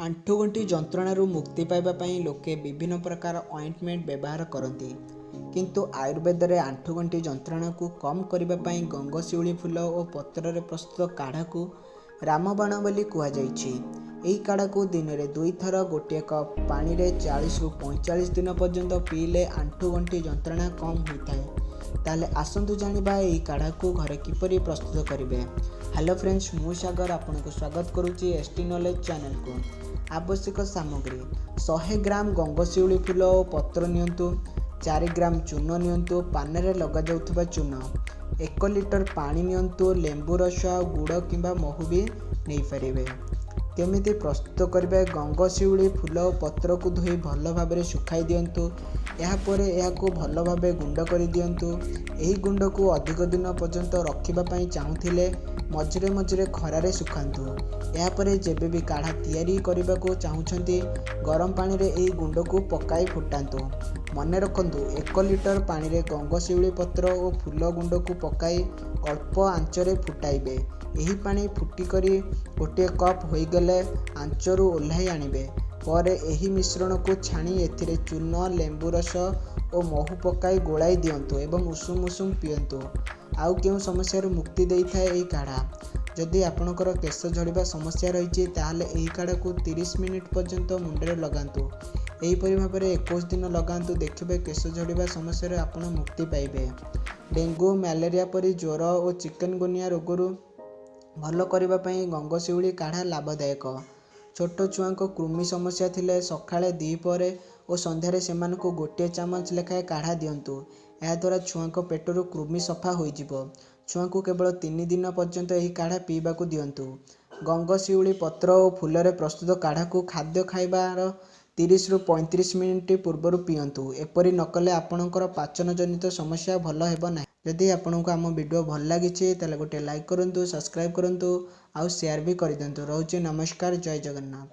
ଆଣ୍ଠୁଗଣ୍ଠି ଯନ୍ତ୍ରଣାରୁ ମୁକ୍ତି ପାଇବା ପାଇଁ ଲୋକେ ବିଭିନ୍ନ ପ୍ରକାର ଅଏଣ୍ଟମେଣ୍ଟ ବ୍ୟବହାର କରନ୍ତି। କିନ୍ତୁ ଆୟୁର୍ବେଦରେ ଆଣ୍ଠୁଗଣ୍ଠି ଯନ୍ତ୍ରଣାକୁ କମ୍ କରିବା ପାଇଁ ଗଙ୍ଗଶିଉଳି ଫୁଲ ଓ ପତ୍ରରେ ପ୍ରସ୍ତୁତ କାଢ଼ାକୁ ରାମବାଣ ବୋଲି କୁହାଯାଇଛି। ଏହି କାଢ଼ାକୁ ଦିନରେ 2 ଥର ଗୋଟିଏ କପ୍ ପାଣିରେ 40ରୁ 45 ଦିନ ପର୍ଯ୍ୟନ୍ତ ପିଇଲେ ଆଣ୍ଠୁଗଣ୍ଠି ଯନ୍ତ୍ରଣା କମ୍ ହୋଇଥାଏ। ତାହେଲେ ଆସନ୍ତୁ ଜାଣିବା, ଏହି କାଢ଼ାକୁ ଘରେ କିପରି ପ୍ରସ୍ତୁତ କରିବେ। ହ୍ୟାଲୋ ଫ୍ରେଣ୍ଡସ୍, ମୁଁ ସାଗର ଆପଣଙ୍କୁ ସ୍ୱାଗତ କରୁଛି ଏସ୍ ଟି ନଲେଜ୍ ଚ୍ୟାନେଲକୁ। ଆବଶ୍ୟକ ସାମଗ୍ରୀ: 100 ଗ୍ରାମ ଗଙ୍ଗଶିଉଳି ଫୁଲ ଓ ପତ୍ର ନିଅନ୍ତୁ, 4 ଗ୍ରାମ ଚୂନ ନିଅନ୍ତୁ, ପାନରେ ଲଗାଯାଉଥିବା ଚୂନ, 1 ଲିଟର ପାଣି ନିଅନ୍ତୁ, ଲେମ୍ବୁ ରସ ଆଉ ଗୁଡ଼ କିମ୍ବା ମହୁ ବି ନେଇପାରିବେ। କେମିତି ପ୍ରସ୍ତୁତ କରିବେ? ଗଙ୍ଗଶିଉଳି ଫୁଲ ଓ ପତ୍ରକୁ ଧୋଇ ଭଲ ଭାବରେ ଶୁଖାଇ ଦିଅନ୍ତୁ। ଏହାପରେ ଏହାକୁ ଭଲ ଭାବେ ଗୁଣ୍ଡ କରିଦିଅନ୍ତୁ। ଏହି ଗୁଣ୍ଡକୁ ଅଧିକ ଦିନ ପର୍ଯ୍ୟନ୍ତ ରଖିବା ପାଇଁ ଚାହୁଁଥିଲେ ମଝିରେ ମଝିରେ ଖରାରେ ଶୁଖାନ୍ତୁ। ଏହାପରେ ଯେବେ ବି କାଢ଼ା ତିଆରି କରିବାକୁ ଚାହୁଁଛନ୍ତି, ଗରମ ପାଣିରେ ଏହି ଗୁଣ୍ଡକୁ ପକାଇ ଫୁଟାନ୍ତୁ। ମନେ ରଖନ୍ତୁ, 1 ଲିଟର ପାଣିରେ ଗଙ୍ଗଶିଉଳି ପତ୍ର ଓ ଫୁଲ ଗୁଣ୍ଡକୁ ପକାଇ ଅଳ୍ପ ଆଞ୍ଚରେ ଫୁଟାଇବେ। ଏହି ପାଣି ଫୁଟିକରି ଗୋଟିଏ କପ୍ ହୋଇଗଲେ ଆଞ୍ଚରୁ ଓହ୍ଲାଇ ଆଣିବେ। ପରେ ଏହି ମିଶ୍ରଣକୁ ଛାଣି ଏଥିରେ ଚୂନ, ଲେମ୍ବୁ ରସ ଓ ମହୁ ପକାଇ ଗୋଳାଇ ଦିଅନ୍ତୁ ଏବଂ ଉଷୁମ ଉଷୁମ ପିଅନ୍ତୁ। ଆଉ କେଉଁ ସମସ୍ୟାରୁ ମୁକ୍ତି ଦେଇଥାଏ ଏହି କାଢ଼ା? ଯଦି ଆପଣଙ୍କର କେଶ ଝଡ଼ିବା ସମସ୍ୟା ରହିଛି, ତାହେଲେ ଏହି କାଢ଼ାକୁ 30 ମିନିଟ୍ ପର୍ଯ୍ୟନ୍ତ ମୁଣ୍ଡରେ ଲଗାନ୍ତୁ। ଏହିପରି ଭାବରେ 21 ଦିନ ଲଗାନ୍ତୁ, ଦେଖିବେ କେଶ ଝଡ଼ିବା ସମସ୍ୟାରୁ ଆପଣ ମୁକ୍ତି ପାଇବେ। ଡେଙ୍ଗୁ, ମ୍ୟାଲେରିଆ ପରି ଜ୍ୱର ଓ ଚିକେନଗୁନିଆ ରୋଗରୁ ଭଲ କରିବା ପାଇଁ ଗଙ୍ଗଶିଉଳି କାଢ଼ା ଲାଭଦାୟକ। ଛୋଟ ଛୁଆଙ୍କ କୃମି ସମସ୍ୟା ଥିଲେ ସକାଳେ, ଦ୍ୱିପହରେ ଓ ସନ୍ଧ୍ୟାରେ ସେମାନଙ୍କୁ ଗୋଟିଏ ଚାମଚ ଲେଖାଏଁ କାଢ଼ା ଦିଅନ୍ତୁ। ଏହାଦ୍ୱାରା ଛୁଆଙ୍କ ପେଟରୁ କୃମି ସଫା ହୋଇଯିବ। ଛୁଆଙ୍କୁ କେବଳ 3 ଦିନ ପର୍ଯ୍ୟନ୍ତ ଏହି କାଢ଼ା ପିଇବାକୁ ଦିଅନ୍ତୁ। ଗଙ୍ଗଶିଉଳି ପତ୍ର ଓ ଫୁଲରେ ପ୍ରସ୍ତୁତ କାଢ଼ାକୁ ଖାଦ୍ୟ ଖାଇବାର 30ରୁ 35 ମିନିଟ୍ ପୂର୍ବରୁ ପିଅନ୍ତୁ। ଏପରି ନକଲେ ଆପଣଙ୍କର ପାଚନ ଜନିତ ସମସ୍ୟା ଭଲ ହେବ ନାହିଁ। ଯଦି ଆପଣଙ୍କୁ ଆମ ଭିଡ଼ିଓ ଭଲ ଲାଗିଛି, ତାହେଲେ ଗୋଟିଏ ଲାଇକ୍ କରନ୍ତୁ, ସବସ୍କ୍ରାଇବ୍ କରନ୍ତୁ ଆଉ ସେୟାର ବି କରିଦିଅନ୍ତୁ। ରହୁଛି, ନମସ୍କାର, ଜୟ ଜଗନ୍ନାଥ।